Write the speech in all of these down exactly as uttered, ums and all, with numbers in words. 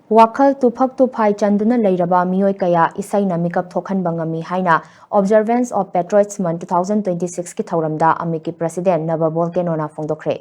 ꯋꯥꯈꯜ ꯇꯨꯐꯛ ꯇꯨꯐꯥꯏ ꯆꯟꯗꯨꯅ ꯂꯩꯔꯕ ꯃꯤꯑꯣꯏ ꯀꯌꯥ ꯏꯁꯩꯅ ꯃꯤꯀꯞ ꯊꯣꯛꯍꯟꯕ ꯉꯝꯃꯤ ꯍꯥꯏꯅ Observance of Patriots Month two thousand twenty-six ꯀꯤ ꯊꯧꯔꯝꯗ ꯑꯃꯤꯛꯀꯤ president ꯅꯕ ꯕꯣꯜꯀꯦꯅꯣꯅ ꯐꯣꯡꯗꯣꯛꯈ꯭ꯔꯦ꯫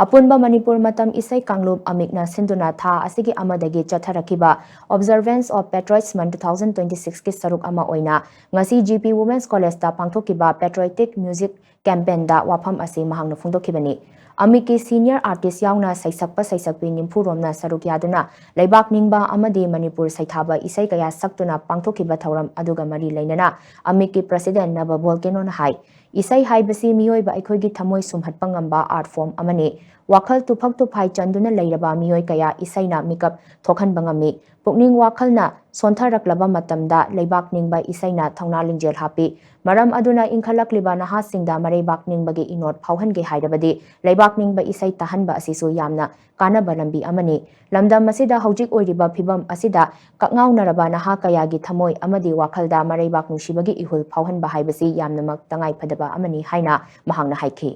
ꯑꯄꯨꯟꯕ ꯃꯅꯤꯄꯨꯔ ꯃꯇꯝ ꯏꯁꯩ ꯀꯥꯡꯂꯨꯞ ꯑꯃꯤꯛꯅ ꯁꯤꯟꯗꯨꯅ ꯊꯥ ꯑꯁꯤꯒꯤ ꯑꯃꯗꯒꯤ ꯆꯠꯊꯔꯛꯈꯤꯕ Observance of Patriots Month two thousand twenty-six ꯀꯤ ꯁꯔꯨꯛ ꯑꯃ ꯑꯣꯏꯅ ꯉꯁꯤ G P Women's College ꯇ ꯄꯥꯡꯊꯣꯛꯈꯤꯕ Patriotic Music Campaign ꯗ ꯋꯥꯐꯝ ꯑꯁꯤ ꯃꯍꯥꯛꯅ ꯐꯣꯡꯗꯣꯛꯈꯤꯕꯅꯤ꯫ ꯑꯃꯤꯛꯀꯤ senior artist ꯌꯥꯎꯅ ꯁꯩꯁꯛꯄ ꯁꯩꯁꯛꯄꯤ ꯅꯤꯐꯨ ꯔꯣꯝꯅ ꯁꯔꯨꯛ ꯌꯥꯗꯨꯅ ꯂꯩꯕꯥꯛ ꯅꯤꯡꯕ ꯑꯃꯗꯤ ꯃꯅꯤꯄꯨꯔ ꯁꯩꯊꯥꯕ ꯏꯁꯩ ꯀꯌꯥ ꯁꯛꯇꯨꯅ ꯄꯥꯡꯊꯣꯛꯈꯤꯕ ꯊꯧꯔꯝ ꯑꯗꯨꯒ ꯃꯔꯤ ꯂꯩꯅꯅ ꯑꯃꯤꯛꯀꯤ president ꯅꯕ ꯕꯣꯜꯀꯦꯅꯣꯅ ꯍꯥꯏ, ꯏꯁꯩ ꯍꯥꯏꯕꯁꯤ ꯃꯤꯑꯣꯏꯕ ꯑꯩꯈꯣꯏꯒꯤ ꯊꯃꯣꯏ ꯁꯨꯝꯍꯠꯄ ꯉꯝꯕ art form ꯑꯃꯅꯤ꯫ ꯋꯥꯈꯜ ꯇꯨꯐꯛ ꯇꯨꯐꯥꯏ ꯆꯟꯗꯨꯅ ꯂꯩꯔꯕ ꯃꯤꯑꯣꯏ ꯀꯌꯥ ꯏꯁꯩꯅ ꯃꯤꯀꯞ ꯊꯣꯛꯍꯟꯕ ꯉꯝꯃꯤ꯫ ꯄꯨꯛꯅꯤꯡ ꯋꯥꯈꯜꯅ ꯁꯣꯟꯊꯔꯛꯂꯕ ꯃꯇꯝꯗ ꯂꯩꯕꯥꯛ ꯅꯤꯡꯕ ꯏꯁꯩꯅ ꯊꯧꯅꯥ ꯂꯤꯡꯖꯦꯜ ꯍꯥꯞꯄꯤ꯫ ꯃꯔꯝ ꯑꯗꯨꯅ ꯏꯟꯈꯠꯂꯛꯂꯤꯕ ꯅꯍꯥꯁꯤꯡꯗ ꯃꯔꯩꯕꯥꯛ ꯅꯤꯡꯕꯒꯤ ꯏꯅꯣꯠ ꯐꯥꯎꯍꯟꯒꯦ ꯍꯥꯏꯔꯕꯗꯤ ꯂꯩꯕꯥꯛ ꯅꯤꯡꯕ ꯏꯁꯩ ꯇꯥꯍꯟꯕ ꯑꯁꯤꯁꯨ ꯌꯥꯝꯅ ꯀꯥꯟꯅꯕ ꯂꯝꯕꯤ ꯑꯃꯅꯤ꯫ ꯂꯝꯗꯝ ꯑꯁꯤꯗ ꯍꯧꯖꯤꯛ ꯑꯣꯏꯔꯤꯕ ꯐꯤꯕꯝ ꯑꯁꯤꯗ ꯀꯛꯉꯥꯎꯅꯔꯕ ꯅꯍꯥ ꯀꯌꯥꯒꯤ ꯊꯃꯣꯏ ꯑꯃꯗꯤ ꯋꯥꯈꯜꯗ ꯃꯔꯩꯕꯥꯛ ꯅꯨꯡꯁꯤꯕꯒꯤ ꯏꯍꯨꯜ ꯐꯥꯎꯍꯟꯕ ꯍꯥꯏꯕꯁꯤ ꯌꯥꯝꯅꯃꯛ ꯇꯉꯥꯏꯐꯗꯕ ꯑꯃꯅꯤ ꯍꯥꯏꯅ ꯃꯍꯥꯛꯅ ꯍꯥꯏꯈꯤ꯫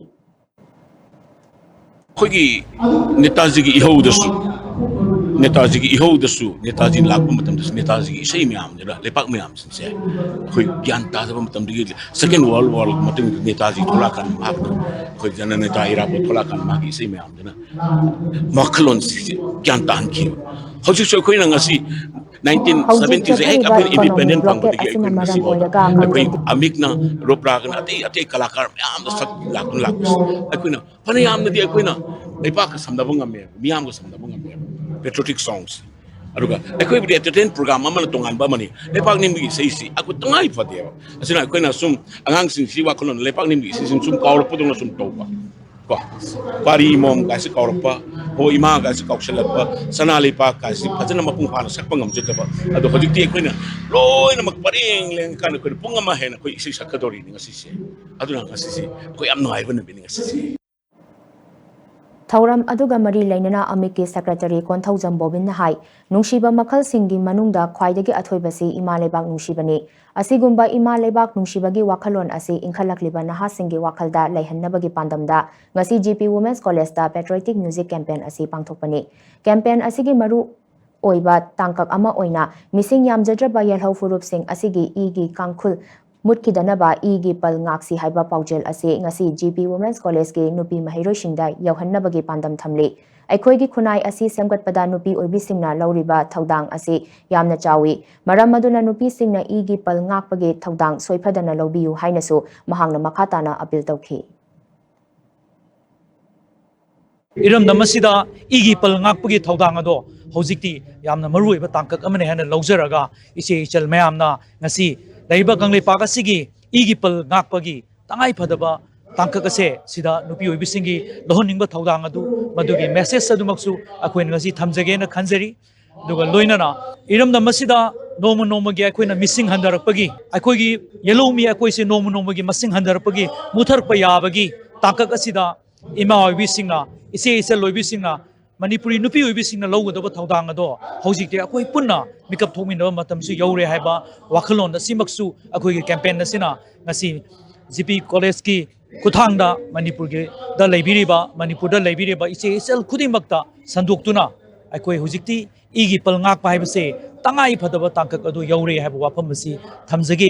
ꯑꯩꯈꯣꯏꯒꯤ ꯅꯦꯇꯥꯖꯤꯒꯤ ꯏꯍꯧꯗꯁꯨ, ꯅꯦꯇꯥꯖꯤꯒꯤ ꯏꯍꯧꯗꯁꯨ, ꯅꯦꯇꯥꯖꯤ ꯂꯥꯛꯄ ꯃꯇꯝꯗꯁꯨ ꯅꯦꯇꯥꯖꯤꯒꯤ ꯏꯁꯩ ꯃꯌꯥꯝꯗꯨꯅ ꯂꯩꯄꯥꯛ ꯃꯌꯥꯝꯁꯤꯡꯁꯦ ꯑꯩꯈꯣꯏ ꯒ꯭ꯌꯥꯟ ꯇꯥꯗꯕ ꯃꯇꯝꯗꯒꯤ, Second World War ꯃꯇꯨꯡꯗ ꯅꯦꯇꯥꯖꯤ ꯊꯣꯛꯂꯛꯑꯀꯥꯟꯗ ꯃꯍꯥꯛꯅ, ꯑꯩꯈꯣꯏ ꯖꯅꯅꯦꯇꯥ ꯏꯔꯥꯕꯣꯠ ꯊꯣꯛꯂꯛꯑꯀꯥꯟꯗ ꯃꯥꯒꯤ ꯏꯁꯩ ꯃꯌꯥꯝꯗꯨꯅ ꯋꯥꯈꯜꯂꯣꯟꯁꯤ ꯒ꯭ꯌꯥꯟ ꯇꯥꯍꯟꯈꯤꯕ꯫ ꯍꯧꯖꯤꯛꯁꯨ ꯑꯩꯈꯣꯏꯅ ꯉꯁꯤ nineteen seventy ꯁꯦ ꯍꯦꯛ ꯑꯩꯈꯣꯏꯅ independent ꯐꯪꯕꯗꯒꯤ ꯑꯩꯈꯣꯏ ꯉꯁꯤ ꯐꯥꯎꯕ ꯑꯩꯈꯣꯏ ꯑꯃꯤꯛꯅ, ꯔꯨꯞꯔꯥꯒꯅ, ꯑꯇꯩ ꯑꯇꯩ ꯀꯂꯥꯀꯥꯔ ꯃꯌꯥꯝꯗ ꯁꯛ ꯂꯥꯛꯇꯨꯅ ꯂꯥꯛꯄꯁꯦ ꯑꯩꯈꯣꯏꯅ ꯐꯅ ꯌꯥꯝꯅꯗꯤ ꯑꯩꯈꯣꯏꯅ ꯂꯩꯄꯥꯛꯀ ꯁꯝꯅꯕ ꯉꯝꯃꯦꯕ, ꯃꯤꯌꯥꯝꯒ ꯁꯝꯅꯕ ꯉꯝꯃꯦꯕ, patriotic songs꯫ ꯑꯗꯨꯒ ꯑꯩꯈꯣꯏꯕꯨꯗꯤ entertain program ꯑꯃꯅ ꯇꯣꯉꯥꯟꯕ ꯑꯃꯅꯤ꯫ ꯂꯩꯄꯥꯛ ꯅꯤꯡꯕꯒꯤ ꯏꯁꯩꯁꯤ ꯑꯩꯈꯣꯏ ꯇꯉꯥꯏ ꯐꯗꯦꯕ꯫ ꯑꯁꯤꯅ ꯑꯩꯈꯣꯏꯅ ꯁꯨꯝ ꯑꯉꯥꯡꯁꯤꯡꯁꯤ ꯋꯥꯈꯜꯂꯣꯟ ꯂꯩꯄꯥꯛ ꯅꯤꯡꯕꯒꯤ ꯏꯁꯩꯁꯤ ꯁꯨꯝ ꯀꯥꯎꯔꯛꯄꯗꯧꯅ ꯁꯨꯝ ꯇꯧꯕ ꯀꯣ꯫ ꯄꯥꯔꯤ ꯃꯣꯝ ꯀꯥꯏꯁꯤ ꯀꯥꯎꯔꯛꯄ, ꯍꯣ ꯏꯃꯥ ꯀꯥꯏꯁꯤ ꯀꯥꯎꯁꯜꯂꯛꯄ, ꯁꯅꯥ ꯂꯩꯄꯥꯛ ꯀꯥꯏꯁꯤ ꯐꯖꯅ ꯃꯄꯨꯡ ꯐꯥꯅ ꯁꯛꯄ ꯉꯝꯖꯗꯕ꯫ ꯑꯗꯣ ꯍꯧꯖꯤꯛꯇꯤ ꯑꯩꯈꯣꯏꯅ ꯂꯣꯏꯅꯃꯛ ꯄꯔꯦꯡ ꯂꯦꯡꯉꯀꯥꯟꯗ ꯑꯩꯈꯣꯏꯅ ꯄꯨꯡ ꯑꯃ ꯍꯦꯟꯅ ꯑꯩꯈꯣꯏ ꯏꯁꯩ ꯁꯛꯀꯗꯧꯔꯤꯅꯤ ꯉꯁꯤꯁꯦ꯫ ꯑꯗꯨꯅ ꯉꯁꯤꯁꯦ ꯑꯩꯈꯣꯏ ꯌꯥꯝ ꯅꯨꯡꯉꯥꯏꯕ ꯅꯨꯃꯤꯠꯅꯤ ꯉꯁꯤꯁꯦ꯫ ꯊꯧꯔꯝ ꯑꯗꯨꯒ ꯃꯔꯤ ꯂꯩꯅꯅ ꯑꯃꯤꯛꯀꯤ secretary ꯀꯣꯟꯊꯧꯖꯝ ꯕꯣꯕꯤꯟꯅ ꯍꯥꯏ, ꯅꯨꯡꯁꯤꯕ ꯃꯈꯜꯁꯤꯡꯒꯤ ꯃꯅꯨꯡꯗ ꯈ꯭ꯋꯥꯏꯗꯒꯤ ꯑꯊꯣꯏꯕꯁꯤ ꯏꯃꯥ ꯂꯩꯕꯥꯛ ꯅꯨꯡꯁꯤꯕꯅꯤ꯫ ꯑꯁꯤꯒꯨꯝꯕ ꯏꯃꯥ ꯂꯩꯕꯥꯛ ꯅꯨꯡꯁꯤꯕꯒꯤ ꯋꯥꯈꯜꯂꯣꯟ ꯑꯁꯤ ꯏꯟꯈꯠꯂꯛꯂꯤꯕ ꯅꯍꯥꯁꯤꯡꯒꯤ ꯋꯥꯈꯜꯗ ꯂꯩꯍꯟꯅꯕꯒꯤ ꯄꯥꯟꯗꯝꯗ ꯉꯁꯤ G P Women's College ꯇ Patriotic Music Campaign ꯑꯁꯤ ꯄꯥꯡꯊꯣꯛꯄꯅꯤ꯫ Campaign ꯑꯁꯤꯒꯤ ꯃꯔꯨ ꯑꯣꯏꯕ ꯇꯥꯡꯀꯛ ꯑꯃ ꯑꯣꯏꯅ ꯃꯤꯁꯤꯡ ꯌꯥꯝꯖꯗ꯭ꯔꯕ ꯌꯦꯜꯍꯧ ꯐꯨꯔꯨꯞꯁꯤꯡ ꯑꯁꯤꯒꯤ ꯏꯒꯤ ꯀꯥꯡꯈꯨꯜ ꯃꯨꯠꯈꯤꯗꯅꯕ ꯏꯒꯤ ꯄꯜ ꯉꯥꯛꯁꯤ ꯍꯥꯏꯕ ꯄꯥꯎꯖꯦꯜ ꯑꯁꯤ ꯉꯁꯤ ꯖꯤ ꯄꯤ ꯋꯨꯃꯦꯟꯁ ꯀꯣꯂꯦꯖꯀꯤ ꯅꯨꯄꯤ ꯃꯍꯩꯔꯣꯏꯁꯤꯡꯗ ꯌꯧꯍꯟꯅꯕꯒꯤ ꯄꯥꯟꯗꯝ ꯊꯝꯂꯤ꯫ ꯑꯩꯈꯣꯏꯒꯤ ꯈꯨꯟꯅꯥꯏ ꯑꯁꯤ ꯁꯦꯝꯒꯠꯄꯗ ꯅꯨꯄꯤ ꯑꯣꯏꯕꯤꯁꯤꯡꯅ ꯂꯧꯔꯤꯕ ꯊꯧꯗꯥꯡ ꯑꯁꯤ ꯌꯥꯝꯅ ꯆꯥꯎꯏ꯫ ꯃꯔꯝ ꯑꯗꯨꯅ ꯅꯨꯄꯤꯁꯤꯡꯅ ꯏꯒꯤ ꯄꯜ ꯉꯥꯛꯄꯒꯤ ꯊꯧꯗꯥꯡ ꯁꯣꯏꯐꯗꯅ ꯂꯧꯕꯤꯌꯨ ꯍꯥꯏꯅꯁꯨ ꯃꯍꯥꯛꯅ ꯃꯈꯥ ꯇꯥꯅ ꯑꯄꯤꯜ ꯇꯧꯈꯤ꯫ ꯏꯔꯝꯗꯝ ꯑꯁꯤꯗ ꯏꯒꯤ ꯄꯜ ꯉꯥꯛꯄꯒꯤ ꯊꯧꯗꯥꯡ ꯑꯗꯣ ꯍꯧꯖꯤꯛꯇꯤ ꯌꯥꯝꯅ ꯃꯔꯨꯑꯣꯏꯕ ꯇꯥꯡꯀꯛ ꯑꯃꯅꯤ ꯍꯥꯏꯅ ꯂꯧꯖꯔꯒ, ꯏꯆꯦ ꯏꯆꯜ ꯃꯌꯥꯝꯅ ꯉꯁꯤ ꯂꯩꯔꯤꯕ ꯀꯪꯂꯩꯄꯥꯛ ꯑꯁꯤꯒꯤ ꯏꯒꯤ ꯄꯜ ꯉꯥꯛꯄꯒꯤ ꯇꯉꯥꯏ ꯐꯗꯕ ꯇꯥꯡꯀꯛ ꯑꯁꯦ ꯁꯤꯗ ꯅꯨꯄꯤ ꯑꯣꯏꯕꯤꯁꯤꯡꯒꯤ ꯂꯧꯍꯟꯅꯤꯡꯕ ꯊꯧꯗꯥꯡ ꯑꯗꯨ, ꯃꯗꯨꯒꯤ ꯃꯦꯁꯦꯖ ꯑꯗꯨꯃꯛꯁꯨ ꯑꯩꯈꯣꯏꯅ ꯉꯁꯤ ꯊꯝꯖꯒꯦꯅ ꯈꯟꯖꯔꯤ꯫ ꯑꯗꯨꯒ ꯂꯣꯏꯅꯅ ꯏꯔꯝꯗꯝ ꯑꯁꯤꯗ ꯅꯣꯡꯃ ꯅꯣꯡꯃꯒꯤ ꯑꯩꯈꯣꯏꯅ ꯃꯤꯁꯤꯡ ꯍꯟꯊꯔꯛꯄꯒꯤ, ꯑꯩꯈꯣꯏꯒꯤ ꯌꯦꯜꯍꯧꯃꯤ ꯑꯩꯈꯣꯏꯁꯦ ꯅꯣꯡꯃ ꯅꯣꯡꯃꯒꯤ ꯃꯁꯤꯡ ꯍꯟꯊꯔꯛꯄꯒꯤ, ꯃꯨꯊꯔꯛꯄ ꯌꯥꯕꯒꯤ ꯇꯥꯡꯀꯛ ꯑꯁꯤꯗ ꯏꯃꯥ ꯑꯣꯏꯕꯤꯁꯤꯡꯅ, ꯏꯆꯦ ꯏꯆꯜ ꯑꯣꯏꯕꯤꯁꯤꯡꯅ, ꯃꯅꯤꯄꯨꯔꯤ ꯅꯨꯄꯤ ꯑꯣꯏꯕꯤꯁꯤꯡꯅ ꯂꯧꯒꯗꯕ ꯊꯧꯗꯥꯡ ꯑꯗꯣ ꯍꯧꯖꯤꯛꯇꯤ ꯑꯩꯈꯣꯏ ꯄꯨꯟꯅ ꯃꯤꯀꯞ ꯊꯣꯛꯃꯤꯟꯅꯕ ꯃꯇꯝꯁꯨ ꯌꯧꯔꯦ ꯍꯥꯏꯕ ꯋꯥꯈꯜꯂꯣꯟ ꯑꯁꯤꯃꯛꯁꯨ ꯑꯩꯈꯣꯏꯒꯤ ꯀꯦꯝꯄꯦꯟ ꯑꯁꯤꯅ ꯉꯁꯤ ꯖꯤ ꯄꯤ ꯀꯣꯂꯦꯖꯀꯤ ꯈꯨꯠꯊꯥꯡꯗ ꯃꯅꯤꯄꯨꯔꯒꯤꯗ ꯂꯩꯕꯤꯔꯤꯕ, ꯃꯅꯤꯄꯨꯔꯗ ꯂꯩꯕꯤꯔꯤꯕ ꯏꯆꯦ ꯏꯆꯜ ꯈꯨꯗꯤꯡꯃꯛꯇ ꯁꯟꯗꯣꯛꯇꯨꯅ ꯑꯩꯈꯣꯏ ꯍꯧꯖꯤꯛꯇꯤ ꯏꯒꯤ ꯄꯜ ꯉꯥꯛꯄ ꯍꯥꯏꯕꯁꯦ ꯇꯉꯥꯏ ꯐꯗꯕ ꯇꯥꯡꯀꯛ ꯑꯗꯨ ꯌꯧꯔꯦ ꯍꯥꯏꯕ ꯋꯥꯐꯝ ꯑꯁꯤ ꯊꯝꯖꯒꯦ꯫